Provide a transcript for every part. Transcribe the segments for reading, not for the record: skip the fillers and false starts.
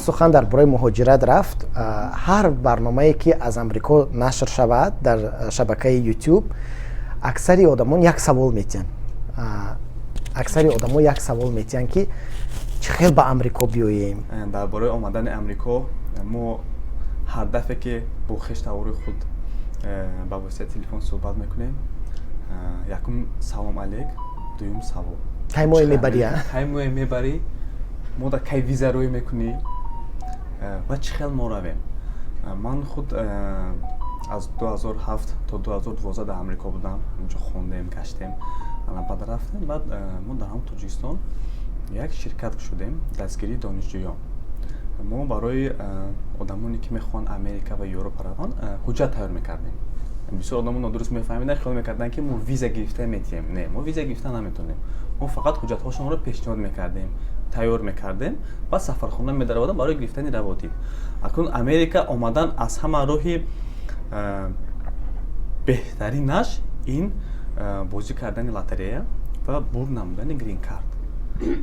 Сухан дар бораи муҳоҷират рафт, ҳар барномае, ки аз Амрико нашр шавад дар шабакаи YouTube, аксари одамон як савол метиҳанд, аксари одамо як савол метиҳанд, ки чӣ хел ба Амрико биёем? Дар бораи омадани Амрико мо ҳар дафъе, ки бо хештавори худ ба воситаи телефон суҳбат мекунем, якум салом алейк, дуюм савол: Кай моя мебарӣ? Кай моя мебарӣ, мо да кай виза рӯй мекунӣ ва чӣ хел мо равем? Ман худ аз 2007 то 2012 дар Амрико будам. Онҷо хондем, гаштем, баъд рафтем. Баъд мо дар ҳамон Тоҷикистон як ширкат шудем, дастгирии донишҷӯён. Мо барои одамоне, ки мехоҳанд Америка ва Европа раванд, ҳуҷҷат тайёр мекардем. Бисёр одамо нодуруст мефаҳмиданд, хиёл мекарданд, ки мо виза гирифта метиҳем. Не, мо виза гирифта наметонем, мо фақат ҳуҷҷатҳошонро пешниҳод мекардем, тайёр мекардем, баъд сафархона медаровардам барои гирифтани раводид. Акнун Америка омадан аз ҳама роҳи беҳтаринаш ин бозӣ кардани лотерея ва бурд намудани грин-карт.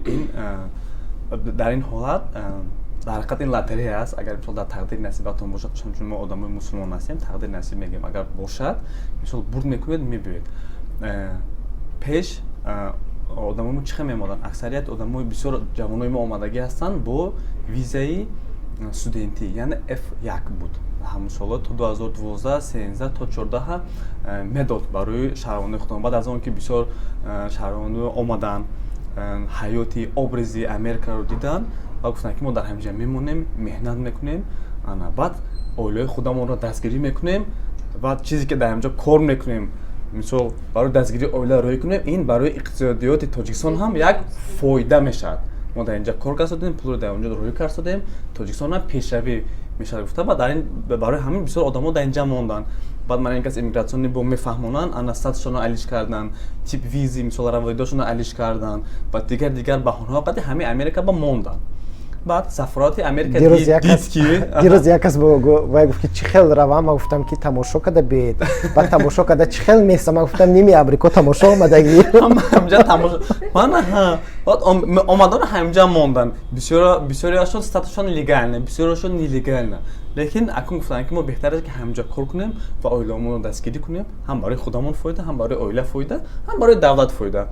Ин дар ин ҳолат дар ҳақиқат ин лотерея аст. Агар, мисол, дар тақдири насибатон бошад, чун мо одамои мусулмон ҳастем, тақдири насиб мегӯем, агар бошад, мисол, бурд мекунед, мебиёед. Пеш одамои мо чӣ хел мемоданд? Аксарияти одамои, бисёр ҷавонои мо омадагӣ ҳастанд бо визаи студентӣ, яъне F1 буд ҳамон солҳо, то 2012, 13 то 14 медод барои шаҳрвандои худон. Баъд аз он ки бисёр шаҳрвандо омаданд, ҳаёти образи Америкаро диданд ва гуфтанд, ки мо дар ҳаминҷа мемонем, меҳнат мекунем, ана баъд оилаи худамонро дастгирӣ мекунем ва чизе ки дар ҳаминҷо кор мекунем, мисол, барои дастгирии оила рӯй кунем, ин барои иқтисодиёти Тоҷикистон ҳам як фоида мешавад. Мо дар инҷа кор кардем, пулро дар онҷо рӯй кардем, Тоҷикистон ҳам пешравӣ мешавад, гуфта. Ба дар ин барои ҳамин бисёр одамо дар инҷа монданд. Баъд ман ин кас иммиграционный бо мефаҳмонанд, ана статусшонро алиш карданд, тип визи, мисол, раводидошонро алиш карданд ва дигар дигар баҳонаҳо қади ҳамаи Америка ба монданд. Баъд сафорати Америка дид, ки Дирӯз як кас вай гуфт, ки чӣ хел равам? Ман гуфтам, ки тамошо када биед. Баъд тамошо када чӣ хел местам? Ман гуфтам, ними Амрико тамошо омадагӣ. Ҳамҷа тамошо ман. Баъд омадан, ҳамҷа мондан. Бисёриашон статусшон легально, бисёриашон нелегально, лекин акун гуфтанд, ки мо беҳтар аст, ки ҳамҷа кор кунем ва оилаамонро дастгирӣ кунем, ҳам барои худамон фоида, ҳам барои оила фоида, ҳам барои давлат фоида.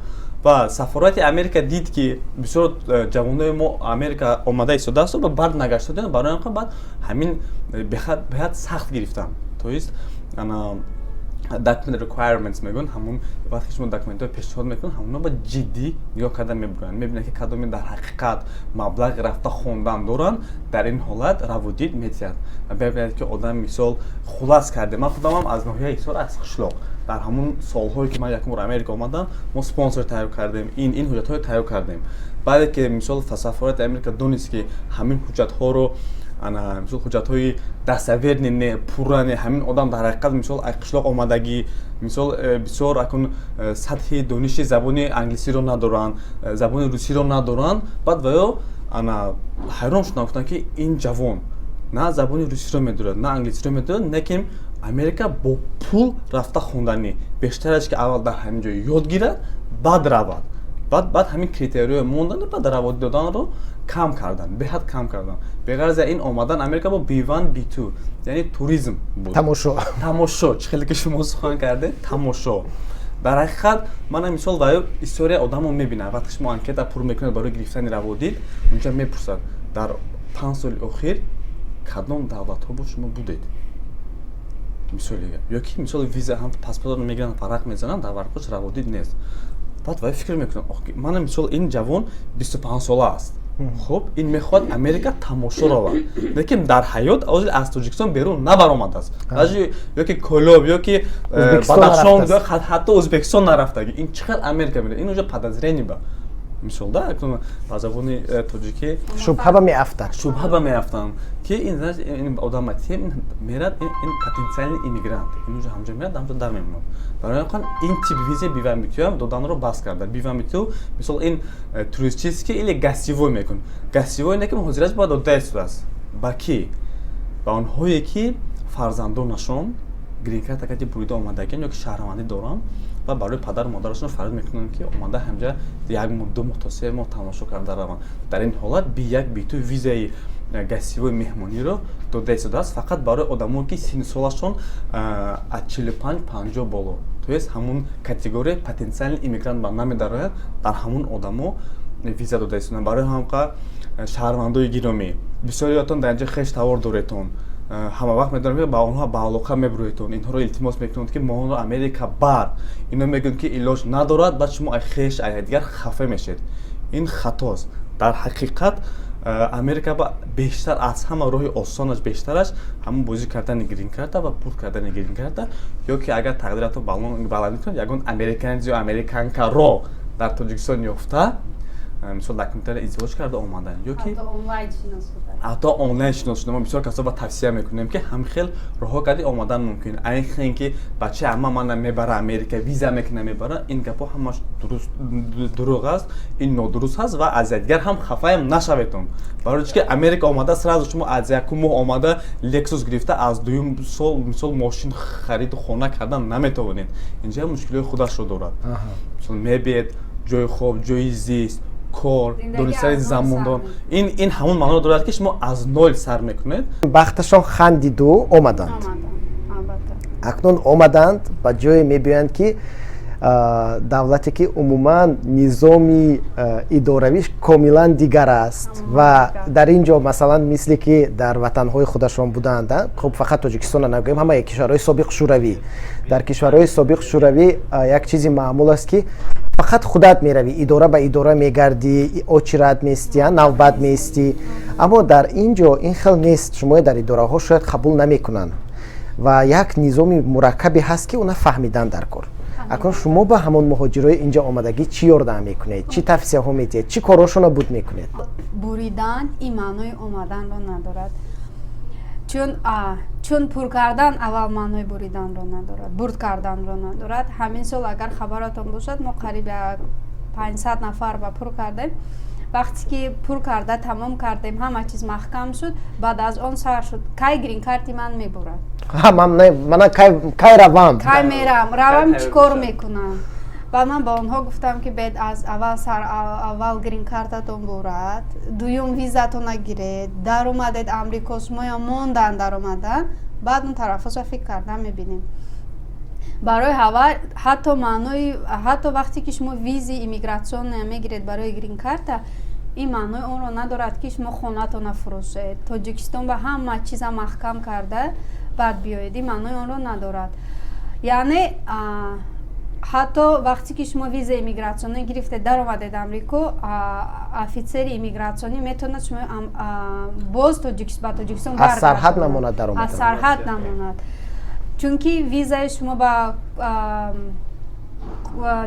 Ва сафорати Америка дид, ки бисёр ҷавонои мо Америка омада истодаасту ва бард нагашта, барои он баъд ҳамин беҳад сахт гирифтанд, то есть ана document requirements мегӯянд. Ҳамун вақте шумо документҳои пешниҳод мекунед, ҳамуно ба ҷиддӣ нигоҳ карда мебуранд, мебинанд, ки кадоме дар ҳақиқат маблағи рафта хондан доранд. Дар ин ҳолат раводид метиҳад ва мебинад, ки одам, мисол, хулас карде. Ман худамам аз ноҳияи Ҳисор, аз қишлоқ. Дар ҳамун солҳое, ки ман якум бор Америка омадам, мо спонсор тайёр кардем, ин ҳуҷҷатҳоро тайёр кардем. Баъде ки, мисол, сафорати Америка донист, ки ҳамин ҳуҷҷатҳоро, ана, мисол, ҳуҷҷатҳои достоверный не, пурра не, ҳамин одам дар ҳақиқат, мисол, аз қишлоқ омадагӣ, мисол, бисёр акун сатҳи дониши забони англисиро надоранд, забони русиро надоранд. Баъд ваё ана ҳайрон шуданд, гуфтанд, ки ин ҷавон на забони русиро медонад, на англисиро медонад, лекин Америка бо пул рафта хонданӣ бештараш, ки аввал дар ҳамин ҷо ёд гирад, баъд равад. Баъд ҳамин критериё монданд, баъд раводид доданро кам карданд, беҳад кам карданд. Беғараз ин, омадан Америка бо B1, B2, яъне туризм буд. Тамошо. Тамошо, чӣ хеле ки шумо сухан кардед, тамошо. Дар ҳақиқат мана, мисол, ва история одамо мебинад. Вақте шумо анкета пур мекунед барои гирифтани раводид, унҷа мепурсад: дар 5 соли охир кадом давлатҳо бо шумо будед, мисоли, ё ки, мисол, виза ҳам паспортро мегиранд, варақ мезананд, дар варақош раводид нест. Баъд вай фикр мекунад: мана, мисол, ин ҷавон 25сола аст, хуб, ин мехоҳад Америка тамошо равад, лекин дар ҳаёт ҳозир аз Тоҷикистон берун набаромадааст, даже ё ки Кӯлоб, ё ки Бадахшон, ҳатто Ӯзбекистон нарафтаги, ин чӣ қадр Америка мерад? Ин уже подозрение ба, мисол, да, ба забони тоҷикӣ Шубҳа ба меафтад. Шубҳа ба меафтанд, ки ин одам ин мерад, ин потенциальный иммигрант, ин уже ҳамҷо мерад, ҳамҷо дар мемонад. Барои он ин тип виза B1, B2 доданро бас карда. B1, B2, мисол, ин туристический или гостевой мекун. Гостевой не ки ҳозираш бояд дода истодааст. Ба кӣ? Ба онҳое, ки фарзандонашон грин-карта кати бурида омадагиан ё ки шаҳрвандӣ доранд ва барои падару модарашон фарёд мекунанд, ки омада ҳамҷа як моҳ, 2 моҳ то 3 моҳ тамошо карда раванд. Дар ин ҳолат B1, B2 визаи гостевой, меҳмониро дода истодааст фақат барои одамое, ки синну солашон аз 45, 50 боло, то есть ҳамун категорияи потенциальный иммигрант ба намедарояд, дар ҳамун одамо виза дода истоданд. Барои ҳамқа, шаҳрвандои гиромӣ, бисёриятон дар инҷа хеш тавор доретон, ҳама вақт медонам, ки ба онҳо ба алоқа мебуроедтон, инҳоро илтимос мекунанд, ки моро Америка бар. Ино мегӯянд, ки илоҷ надорад. Баъд шумо ай хеш, ай дигар хафа мешед. Ин хатост. Дар ҳақиқат, Америка ба бештар аз ҳама роҳи осонаш, бештараш ҳамон бозӣ кардани грин-карта ва пур кардани грин-карта, ё ки агар тақдиратон баланд кунад, ягон американец ё американкаро дар Тоҷикистон ёфта, мисол, документаро издивоҷ карда омадан ё ки ҳатто онлайн шинос шуда. Мо бисёр касо ба тавсия мекунем, ки ҳам хел роҳҳо кади омадан мумкин. Айн хел ки бачаи амма мана мебара Америка, виза мекуна, мебара, ин гапҳо ҳамаш дуруст дурӯғ аст, ин нодуруст ҳаст. Ва аз якдигар ҳам хафаям нашаветон, барои чи ки Америка омада, сразу шумо аз якум моҳ омада Лексус гирифта, аз дуюм сол, мисол, мошин хариду хона кардан наметавонед. Инҷа мушкилиҳои худашро дорад. Мисол, мебиед, ҷои хоб, ҷои зист, кор, донистани замондон, ин ҳамон маъно дорад, ки шумо аз ноль сар мекунед. Бахташон хандиду омаданд. Акнун омаданд, ба ҷое мебиёянд, ки давлате, ки умуман низоми идоравиш комилан дигар аст. Ва дар ин ҷо, масалан, мисле ки дар ватанҳои худашон буданд, хуб, фақат Тоҷикистонро нагӯем, ҳамаи кишварҳои собиқ Шӯравӣ, дар кишварҳои собиқ Шӯравӣ як чизи маъмул аст, ки фақат худат меравӣ, идора ба идора мегардӣ, очередь меистӣ, навбат меистӣ. Аммо дар ин ҷо ин хел нест. Шумо дар идораҳо шояд қабул намекунанд ва як низоми мураккабе ҳаст, ки она фаҳмидан дар кор. Акнун шумо ба ҳамон муҳоҷирои инҷа омадагӣ чӣ ёрдам мекунед, чӣ тавсияҳо медиҳед, чӣ корҳошонро буд мекунед? Буридан ин маънои омаданро надорад, чун пур кардан аввал маънои буриданро надорад, бурд карданро надорад. Ҳамин сол, агар хабаратон бошад, мо қариб 500 нафар ба пур кардем. Вақте ки пур карда тамом кардем, ҳама чиз маҳкам шуд, баъд аз он сар шуд: кай грин-карти ман мебурад? Мана кай равам? Кай мерам, равам, чӣ кор мекунам? Баъд ман ба онҳо гуфтам, ки бед аз аввал, сар аввал грин-картатон бурад, дуюм визатона гиред, даромадед Амрико, шумоё мондан, даромадан, баъд он тарафоша фикр кардан мебинем. Барои ҳава ҳатто маънои, ҳатто вақте ки шумо визи иммиграционная мегиред барои грин-карта, ин маънои онро надорад, ки шумо хонатона фурӯшед, Тоҷикистон ба ҳама чиза маҳкам карда, баъд биёед. Ин маънои онро надорад. Яъне ҳатто вақте ки шумо виза иммиграционӣ гирифтед, даромадед Амрико, офицери иммиграционӣ метавонад шумо боз ба Тоҷикистон аз сарҳад намонад даромад. Аз сарҳад намонад, чунки визаи шумо ба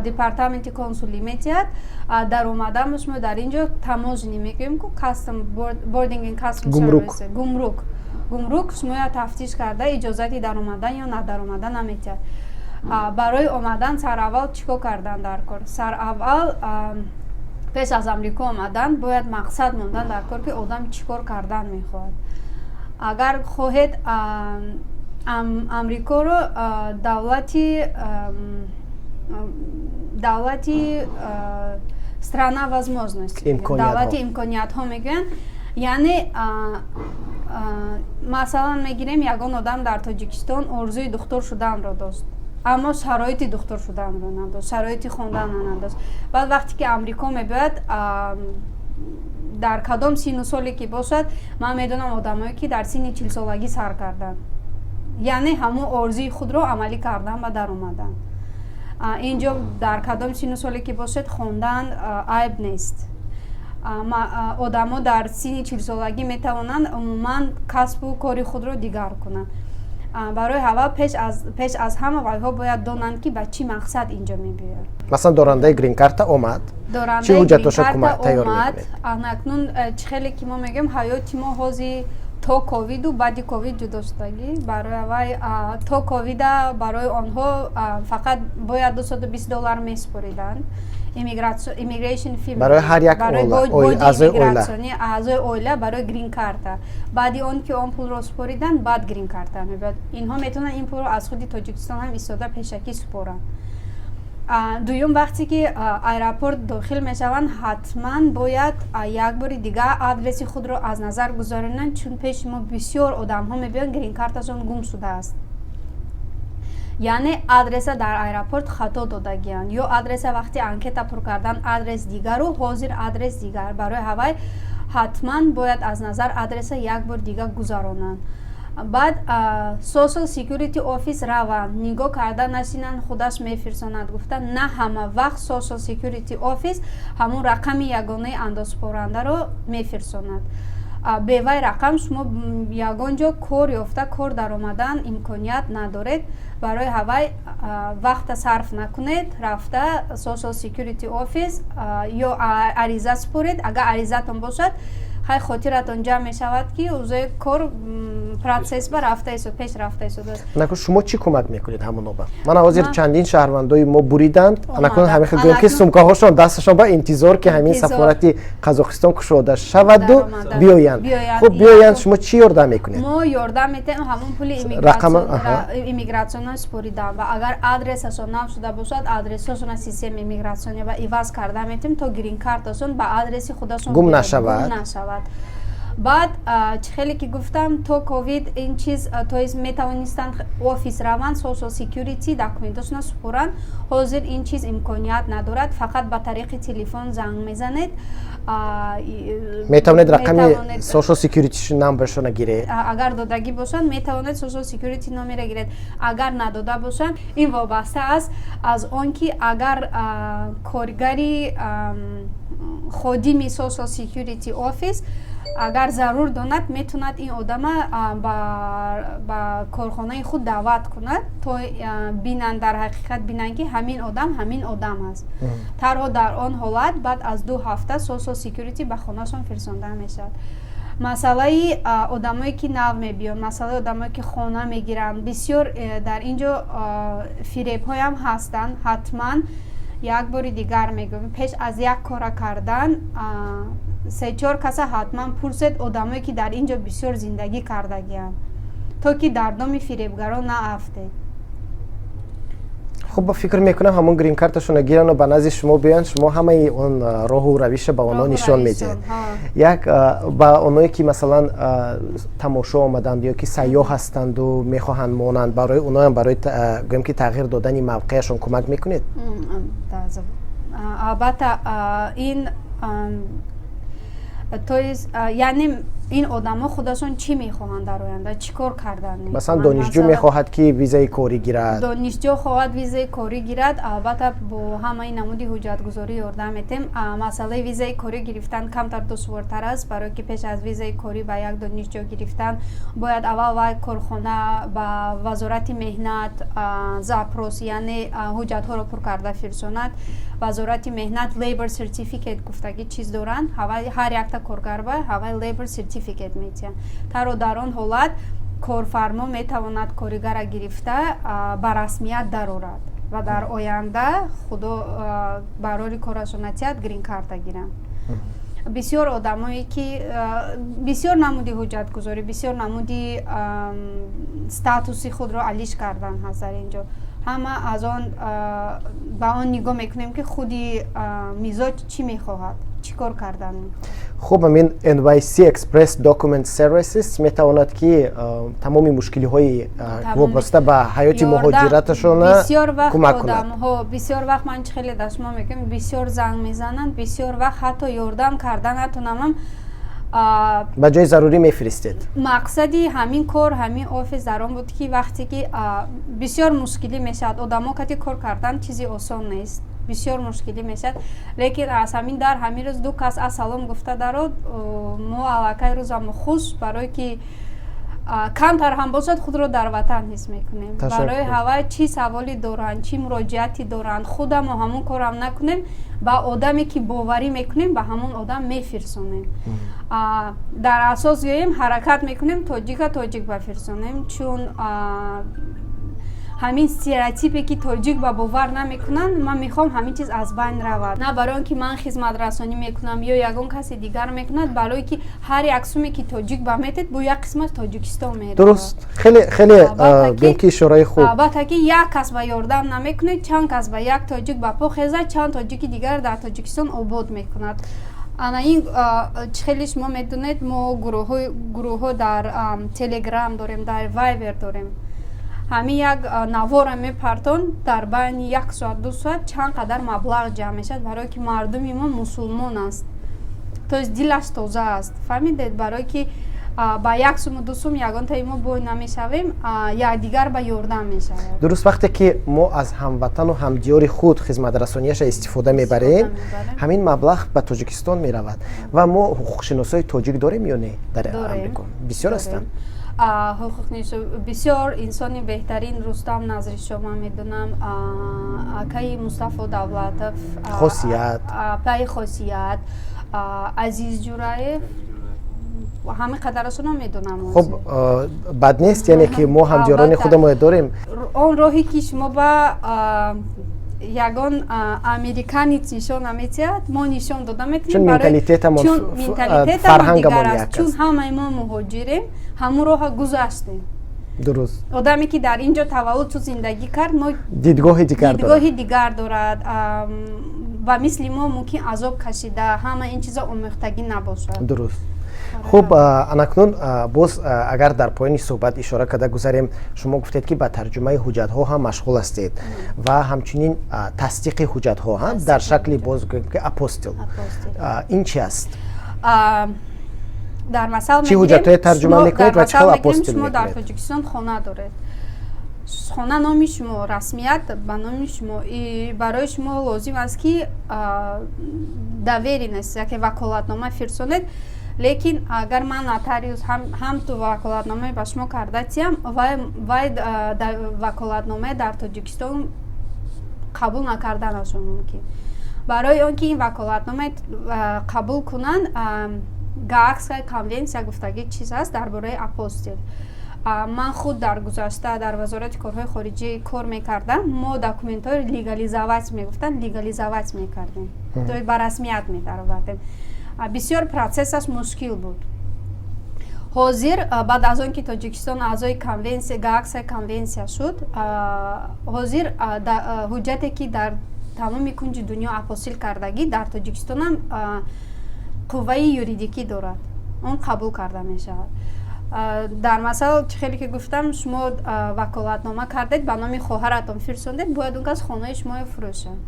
департаменти консулӣ метиҳад. Даромадан шумо дар ин ҷо таможня мегӯем ку, custom, boarding and custom, гумрук. Гумрук шумоя тафтиш карда, иҷозати даромадан ё надаромадан наметиҳад. Барои омадан сараввал чӣ кор кардан дар кор? Сараввал, пеш аз Амрико омадан, бояд мақсад мондан дар кор, ки одам чӣ кор кардан мехоҳад. Агар хоҳед Амрикоро давлати страна возможности, давлати имкониятҳо мегӯянд, яъне масалан мегирем, ягон одам дар Тоҷикистон орзуи духтур шуданро дошт, аммо шароити духтур шуданро надошт, шароити хонданро надошт. Баъд вақте ки Амрико мебиёяд, дар кадом синну соле ки бошад, ман медонам одамое, ки дар синни 40-солагӣ сар карданд, яъне ҳамон орзуи худро амалӣ кардан ба даромадан. Инҷо дар кадом синну соле ки бошед, хондан айб нест. Одамо дар синни 40-солагӣ метавонанд умуман касбу кори худро дигар кунанд. Барои ҳавал пеш аз ҳама вайҳо бояд донанд, ки ба чӣ мақсад инҷо мебиёяд. Масалан, дорандаи грин-карта омад, чӣ ҳуҷҷатоша тайёр омад? Анакнун, чӣ хеле ки мо мегӯем, ҳаёти мо ҳози То ковиду баъди ковид ҷудо шудагӣ. Барои вай то ковида барои онҳо фақат бояд 220 доллар месупориданд immigration fee. Барои ҳар як аъзои оила. Аъзои оила барои грин карта. Баъди он ки он пулро супориданд, баъд грин карта мебиёд. Инҳо метавонанд ин пулро аз худи Тоҷикистон ҳам истода пешакӣ супоранд. Дуюм, вақте ки аэропорт дохил мешаванд, ҳатман бояд як бори дигар адреси худро аз назар гузаронанд, чун пеши мо бисёр одамҳо мебиёнд, грин карташон гум шудааст, яъне адреса дар аэропорт хато додагианд ё адреса вақти анкета пур кардан адрес дигару ҳозир адрес дигар. Барои ҳавай ҳатман бояд аз назар адреса як бор дигар гузаронанд. Баъд Social Security office раванд, нигоҳ карда нашинанд, худаш мефирсонад гуфта. На ҳама вақт Social Security office ҳамун рақами ягонаи андозсупорандаро мефирсонад. Бевай рақам шумо ягон ҷо кор ёфта, кор даромадан имконият надоред. Барои ҳавай вақта сарф накунед, рафта Social Security office ё ариза супоред. Агар аризатон бошад, хай, хотиратон ҷамъ мешавад, ки узои кор процесс ба рафта истод, пеш рафта истодааст. Анакун шумо чӣ кӯмак мекунед ҳамоноба? Мана ҳозир чандин шаҳрвандои мо буриданд, анакун ҳамин хел гӯем, ки сумкаҳошон дасташон ба интизор, ки ҳамин сафорати Қазоқистон кушода шаваду биёянд. Хуб, биёянд, шумо чӣ ёрдам мекунед? Мо ёрдам метаҳем ҳамон пули иммигратсионно супоридан ва агар адресашон нав шуда бошад, адресҳошона системаи иммигратсиония ба иваз карда метавем, то грин карташон ба адреси худашон гум нашавад. Нашавад. Баъд, чӣ хеле ки гуфтам, то ковид ин чиз, то есть метавонистанд офис раванд, Social Security документошона супоранд. Ҳозир ин чиз имконият надорад, фақат ба тариқи телефон занг мезанед. Метавонед рақами Social Security number шона гиред. Агар додагӣ бошанд, метавонед Social Security номера гиред. Агар надода бошанд, ин вобаста аст аз он ки агар коргари ходими Social Security office агар зарур донад, метавонад ин одама ба корхонаи худ даъват кунад, то бинанд, дар ҳақиқат бинанд, ки ҳамин одам ҳамин одам аст. Танҳо дар он ҳолат баъд аз 2 ҳафта Social Security ба хонаашон фирсонда мешавад. Масъалаи одамое ки нав мебиёнд, масъалаи одамое ки хона мегиранд, бисёр дар ин ҷо фиребҳоям ҳастанд. Ҳатман як бори дигар мегӯям, пеш аз як кора кардан се-чор каса ҳатман пурсед, одамое ки дар ин ҷо бисёр зиндагӣ кардагианд, то ки дар доми фиребгарон наафтед. Хуб, фикр мекунам, ҳамон грин-карташона гирану ба назди шумо биёянд, шумо ҳамаи он роҳу равиша ба онҳо нишон медиҳед. Як ба оное ки, масалан, тамошо омаданд ё ки сайёҳ ҳастанду мехоҳанд монанд, барои оноям барои, гӯем ки, тағйир додани мавқеашон кӯмак мекунед? Албатта, ин, то есть, яъне ин одамо худашон чӣ мехоҳанд, дар оянда чӣ кор кардан. Масалан, донишҷӯ мехоҳад, ки визаи корӣ гирад. Донишҷӯ хоҳад визаи корӣ гирад, албатта, бо ҳамаи намуди ҳуҷҷатгузорӣ ёрдам метем. Масъалаи визаи корӣ гирифтан камтар душвортар аст, барое ки пеш аз визаи корӣ ба як донишҷӯ гирифтан бояд аввал вай корхона ба Вазорати меҳнат запрос, яъне ҳуҷҷатҳоро пур карда фирсонад. Вазорати меҳнат labor certificate гуфтагӣ чиз доранд, ҳар якта коргар ба ҳавай labor certificate метиҳанд. Таро дар он ҳолат корфармо метавонад коригара гирифта ба расмият дарорад ва дар оянда, худо барори корашо натиҳад, грин карта гиранд. Бисёр одамое ки бисёр намуди ҳуҷҷатгузорӣ, бисёр намуди статуси худро алиш кардан ҳаст дар ин ҷо. Ҳама аз он ба он нигоҳ мекунем, ки худи мизоҷ чӣ мехоҳад, чӣ кор кардан. Хуб, ҳамин NYC Express Document Services метавонад, ки тамоми мушкилиҳои вобаста ба ҳаёти муҳоҷираташона кӯмак кунад. Бисёр вақт ман чӣ хеле дар шумо мегӯям, бисёр занг мезананд, бисёр вақт ҳатто ёрдам карда натонамам. Ба ҷои зарурӣ мефиристед. Мақсади ҳамин кор, ҳамин офис дар он буд, ки вақте ки бисёр мушкилӣ мешавад, одамо кати кор кардан чизи осон нест, бисёр мушкилӣ мешавад, лекин аз ҳамин дар ҳамин рӯз ду кас ассалом гуфта дарод, мо аллакай рӯзамо хуш, барое ки Камтар ҳам бошад, худро дар ватан ҳис мекунем. Барои ҳавай чӣ саволе доранд, чӣ муроҷиате доранд, худамо ҳамон корам накунем, ба одаме ки боварӣ мекунем, ба ҳамон одам мефирсонем. Дар асос гӯем, ҳаракат мекунем тоҷика тоҷик бафирсонем, чун ҳамин стереотипе ки тоҷик ба бовар намекунанд, ман мехоҳам ҳамин чиз аз байн равад. На барои он ки ман хизматрасонӣ мекунам ё ягон каси дигар мекунад, барое ки ҳар як суме ки тоҷик ба метед, бо як қисмат Тоҷикистон меравад. Дуруст, хеле хеле гӯем ки ишораи хуб. Албатта, ки як кас ба ёрдам намекунед, чанд кас ба як тоҷик ба по хезад, чанд тоҷики дигар дар Тоҷикистон обод мекунад. Ана ин чӣ хеле шумо медонед, мо гурӯҳҳо дар Телеграм дорем, дар Вайбер дорем. Ҳамин як навора мепартон, дар байни як соат, 2 соат чанд қадар маблағ ҷамъ мешавад, барое ки мардуми мо мусулмон аст, то есть дилаш тоза аст, фаҳмидед? Барое ки ба як суму ду сум ягонтаи мо бой намешавем, якдигар ба ёрдам мешавад. Дуруст, вақте ки мо аз ҳамватану ҳамдиёри худ хизматрасонияша истифода мебарем, ҳамин маблағ ба Тоҷикистон меравад. Ва мо ҳуқуқшиносои тоҷик дорем ё не дар Амрико? Бисёр ҳастанд? Ҳуқуқнишо бисёр, инсони беҳтарин Рустам Назришо ман медонам, акаи Мустафо Давлатов. Хосият. Апаи Хосият, Азиз Ҷураев, ҳамин қадарашонро медонам. Хуб, бад нест, яъне ки мо ҳамдиёрони худамон дорем. Он роҳе ки шумо ба ягон американец нишон наметиҳад, мо нишон дода метавонем. Чун менталитетамон, чун менталитетамон дигар аст, чун ҳамаи мо муҳоҷирем, ҳамун роҳа гузаштем. Одаме ки дар ин ҷо таваллуд шуд, зиндагӣ кард, мо дидгоҳи дигар. Дидгоҳи дигар дорад. Ба мисли мо мумкин азоб кашида, ҳама ин чизо омӯхтагӣ набошад. Дуруст. Хуб, анакнун боз агар дар поёни суҳбат ишора карда гузарем, шумо гуфтед, ки ба тарҷумаи ҳуҷҷатҳо ҳам машғул ҳастед ва ҳамчунин тасдиқи ҳуҷҷатҳо ҳам дар шакли, боз гӯем ки, апостил. Ин чи аст? Дар масал чӣ ҳуҷҷатҳое тарҷума мекунед ва чӣ хел апостил? Шумо дар Тоҷикистон хона доред, хона номи шумо, расмият ба номи шумо. Барои шумо лозим аст, ки доверенность яке ваколатнома фирсонед. Лекин агар ман нотариус ҳам ту ваколатномаи ба шумо карда тиям, вай ваколатномаи дар Тоҷикистон қабул накарданашон мумкин. Барои он ки ин ваколатномаи қабул кунанд, Гаагская конвенсия гуфтагӣ чиз ҳаст дар бораи апостил. Ман худ дар гузашта дар Вазорати корҳои хориҷӣ кор мекардам. Мо документҳои легализовать мегуфтанд, легализовать мекардем, то ба расмият медаровардем. Бисёр процессаш мушкил буд. Ҳозир, баъд аз он ки Тоҷикистон аъзои конвенсия, Гаагская конвенсия шуд, ҳозир ҳуҷҷате ки дар тамоми кунҷи дунё апостил кардагӣ, дар Тоҷикистонам қувваи юридикӣ дорад, он қабул карда мешавад. Дар масал, чӣ хеле ки гуфтам, шумо ваколатнома кардед, ба номи хоҳаратон фирсондед, бояд он кас хонаи шуморо фурӯшад.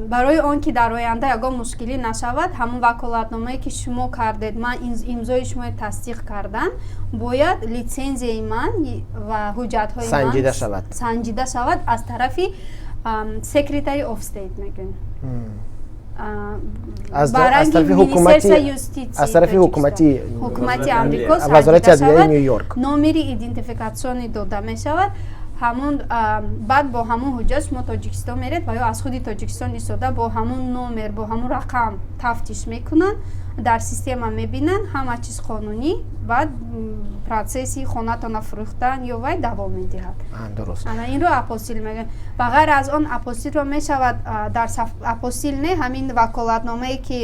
Барои он ки дар оянда ягон мушкилӣ нашавад, ҳамон ваколатномае ки шумо кардед, ман имзои шуморо тасдиқ кардан, бояд литсензияи ман ва ҳуҷҷатҳои санҷида шавад. Санҷида шавад аз тарафи Secretary of State мегӯем. Аз тарафи ҳукумати, аз тарафи ҳукумати ҳукумати Амрико. Вазорати адлияи Ню Йорк. Номери идентификатсионӣ дода мешавад. Ҳамон баъд бо ҳамон ҳуҷҷат шумо Тоҷикистон меред ва ё аз худи Тоҷикистон истода бо ҳамон номер, бо ҳамон рақам тафтиш мекунанд, дар система мебинанд, ҳама чиз қонунӣ. Баъд процесси хонатона фурӯхтан ё вай давом медиҳад. Дуруст. Ана инро апостил мегӯянд. Ба ғайр аз он, апостилро мешавад дар апостил не, ҳамин ваколатномае ки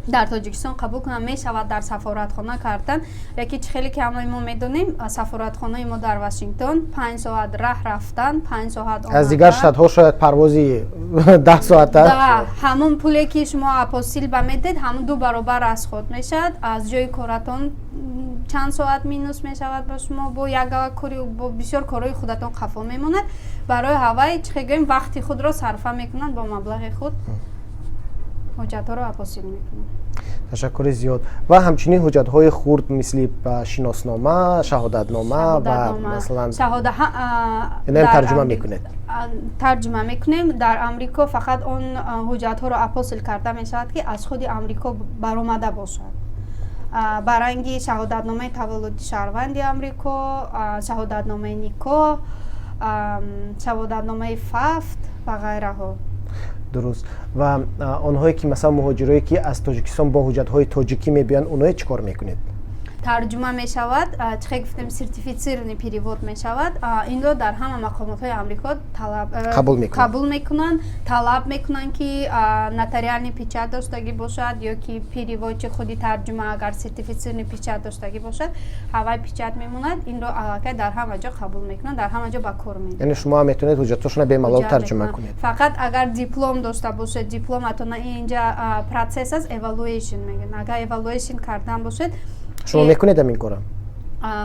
дар Тоҷикистон қабул кунанд, мешавад дар сафоратхона кардан. Яке чӣ хеле ки ҳамаи мо медонем, сафоратхонаи мо дар Вашингтон 5 соат раҳ рафтан, 5 соат. Аз дигар штатҳо шояд парвози 10 соата. Ҳамон пуле ки шумо апостил ба медед, ҳамон ду баробар расход мешавад. Аз ҷои коратон чанд соат минус мешавад ба шумо, бо як кори, бо бисёр корҳои худатон қафо мемонад. Барои ҳавай, чӣ хел гӯем, вақти худро сарфа мекунанд, бо маблағи худ ҳуҷҷатҳоро апостил мекунанд. Ташаккури зиёд. Ва ҳамчунин ҳуҷҷатҳои хурд, мисли шиноснома, шаҳодатнома ва масалан, инаам тарҷума мекунед? Тарҷума мекунем. Дар Амрико фақат он ҳуҷҷатҳоро апостил карда мешавад, ки аз худи Амрико баромада бошад. Ба ранги шаҳодатномаи таваллуди шаҳрванди Амрико, шаҳодатномаи никоҳ, шаҳодатномаи фавт ва ғайраҳо. Дуруст. Ва онҳое ки, масалан, муҳоҷирое ки аз Тоҷикистон бо ҳуҷҷатҳои тоҷикӣ мебиёянд, оное чӣ кор мекунед? Тарҷума мешавад, чихе гуфтем, сертифицированный перевод мешавад. Инро дар ҳама мақомотҳои Амрико қабул мекунанд, талаб мекунанд, ки нотариальный печать доштагӣ бошад ё ки переводчи худи тарҷума агар сертифицированный печать доштагӣ бошад, ҳавай печать мемонад. Инро аллакай дар ҳама ҷо қабул мекунанд, дар ҳама ҷо ба кор мед. Яъне шумо ҳам метавонед ҳуҷҷатҳошона бемалол тарҷума кунед? Фақат агар диплом дошта бошед, дипломатона инҷа процесс аст, evaluation мегӯянд. Агар evaluation кардан бошед. Шумо мекунед ин кора?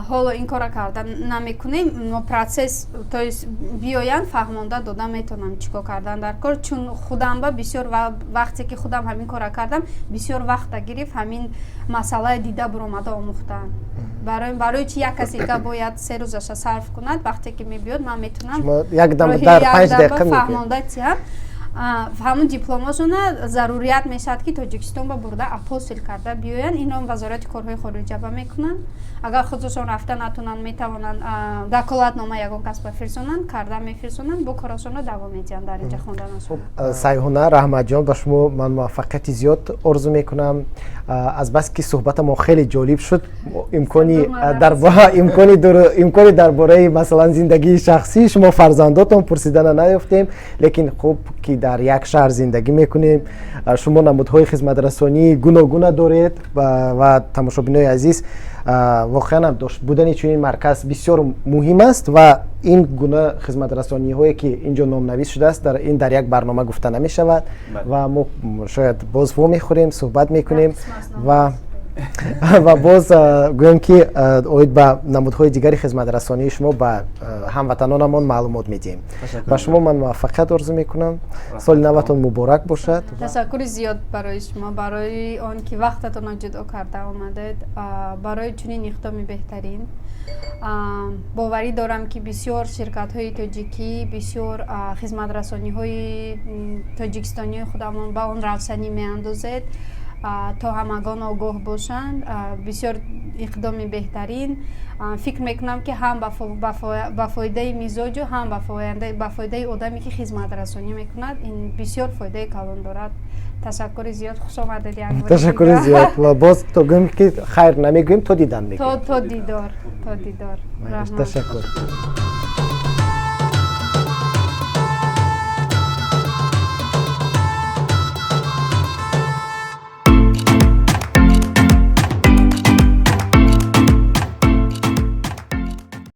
Ҳоло ин кора карда намекунем, но процесс, то есть биёянд, фаҳмонда дода метавонам, чӣ кор кардан дар кор, чун худам ба бисёр вақте ки худам ҳамин кора кардам, бисёр вақта гирифт ҳамин масъалаи дида буромада омӯхтан. Барои чи як касе ка бояд 3 рӯзаша сарф кунад, вақте ки мебиёд, ман метавонам фаҳмонда тиҳам. Ҳамун дипломошона зарурият мешавад, ки Тоҷикистон ба бурда апостил карда биёянд. Инро Вазорати корҳои хориҷа ба мекунанд. Агар худашон рафта натонанд, метавонанд ваколатнома ягон кас бафирсонанд, карда мефирсонанд, бо корашонро давом медиҳанд дар инҷа хонданашон. Сайҳуна, Раҳматҷон, ба шумо ман муваффақияти зиёд орзу мекунам. Азбаски суҳбатамо хеле ҷолиб шуд, имкони дар бораи, масалан, зиндагии шахсии шумо, фарзандотон пурсидана наёфтем, лекин хуб ки дар як шаҳр зиндагӣ мекунем, шумо намудҳои хизматрасонии гуногуна доред. Ва тамошобинои азиз, воқеан ҳам будани чунин марказ бисёр муҳим аст ва ин гуна хизматрасониҳое ки инҷо номнавис шудааст, дар ин дар як барнома гуфта намешавад. Ва мо шояд боз вомехӯрем, суҳбат мекунем ва боз гӯем ки оид ба намудҳои дигари хизматрасонии шумо ба ҳамватанонамон маълумот медиҳем. Ба шумо ман муваффақият орзу мекунам, соли наватон муборак бошад. Ташаккури зиёд барои шумо, барои он ки вақтатонро ҷудо карда омадед, барои чунин иқдоми беҳтарин. Боварӣ дорам, ки бисёр ширкатҳои тоҷикӣ, бисёр хизматрасониҳои тоҷикистонии худамон ба он равшанӣ меандозед, то ҳамагон огоҳ бошанд. Бисёр иқдоми беҳтарин. Фикр мекунам, ки ҳам ба фоидаи мизоҷу, ҳам ба фоидаи одаме ки хизматрасонӣ мекунад, ин бисёр фоидаи калон дорад. Ташаккури зиёд, хуш омадед. Ташаккури зиёд. Ва боз то гӯем ки хайр намегӯем, то дидан мегӯем. То дидор, то дидор. Ташаккур.